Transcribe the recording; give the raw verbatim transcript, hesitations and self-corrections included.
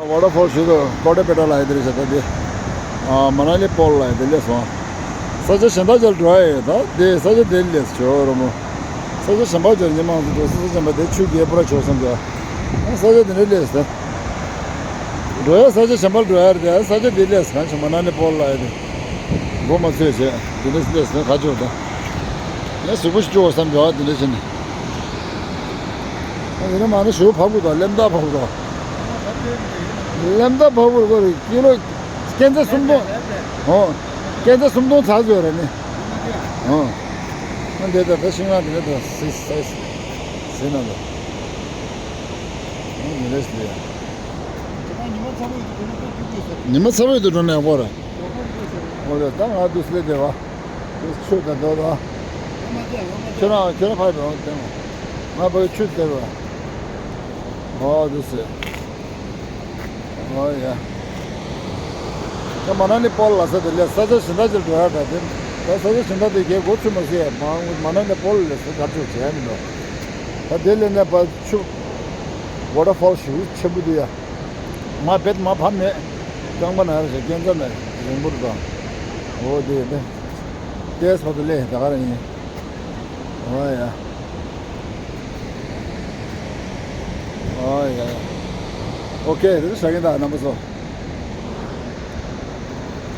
ཝ་ཊར་ཕོལ་ཞིག་ཏུ་ཀོ་ཏེ་པེ་ཏ་ལ་ཡི་དེ་རེད་ཤག་ད་དེ། ཨ་མ་ན་ལི་པོལ་ལ་ཡི་དེ་སླེབས་སོང་། ས་ཆ་གཞན་དག་ཅིག་ལ་འགྲོ་ཡ་ཡོད་ད་དེ་ས་ཆ་དེ་སླེབས་ཇོ་རོ་མོ། ས་ཆ་གཞན་པ་ཅིག་ལ་ཉི་མ་ཚོ་འགྲོ་ས་ས་ཆ་གཞན་པ་དེ་ཆུ་རྐྱལ་པུ་ར་ཆོག་བསམ་ཀྱང་། ས་ཆ་དེ་འདྲ་སླེབས་ད། འགྲོ་ཡ་ས་ཆ་གཞན་པ་ལ་འགྲོ་ཡ་རེད་དེ་ས་ཆ་དེ་སླེབས་གང་བྱུང་མ་ན་ལི་པོལ་ལ་ཡི་དེ། མགོ་མ་ཚོས་བྱས་དེ་འདྲ་སླེབས་སོང་ཁ་ཕྱོགས་དང་། ངས་གཟུགས་པོ་ཞིག་སྐྱོ་བ་བསམ་བྱུང་དེ་འདྲ་བྱས་ནས། ཨ་དེ་ནས་མ་ནི་ཞུ་བ་ཕབ་དགོས་དང་གླེམ་རྟགས་ཕབ་དགོས་དང་། གླེམ་རྟགས་ཕབ་དགོས་དགོས་རེད་ཀི་ལོ། སྐས་འཛེག་སུམ་སྟོང་། ཨོ། སྐས་འཛེག་སུམ་སྟོང་ཚར་ཟོས་རེད་ནི། ཨོ། ཨ་འདི་ལྟར་ད་ཤིང་ནགས་དེ་འདྲ་དང་སི་སི་སི་ནང་དུ། ཨོ་མི་རེད་ཟེར་ཡ། ཉི་མ་ཚ་བོ་ཡོད་དུ་འགྲོ་ན་ཡག་པོ་རེད། ཨོ་ལེ་ད་ང་དུ་སླེབས་བསྡད་པ། དེ་ཆུ་དང་རྡོ་དང་། ཁྱོད་རང་ཁྱོད་རང་ཕར་འགྲོ་དེ་ང་ཕར་ཆུ་དེ་རུ། ཨོ་དུ་སེ། ཨོ་ཡ། ད་མ་ན་ལི་པོལ་ལ་ས་དེ་ལས་ས་ཆ་གཞན་དག་ཅིག་འགྲོ་ཡ་འདྲ་དེ། ད་ས་ཆ་གཞན་དག་དེ་གའི་སྒོ་ཚུད་མ་སྲིད་ཡ་མ་མ་ན་ལི་པོལ་ལས་ས་གར་ཆུ་བྱས་མི་འདུག་ད་དེ་ལས་ནས་ཕར་ཆུ། ཝ་ཊར་ཕོལ་ཞིག་ཆེན་པོ་འདུག་ཡ། མ་བེད་མ་ཕམ་མེད། རྐང་པ་ན་རེ་ཞིག་སྐས་འཛེག་ན་རིང་པོ་རུ་དང་། འོ་དེ་དེ། དེ་སོ་དུ་ལེ་ད་ག་ར་ཡིན། ཨོ་ཡ། ཨོ་ཡ། ཨོ་ཁེ་དེ་ཚོ་ཞག་ཡིན་ད་རྣམ་པ་ཚོ།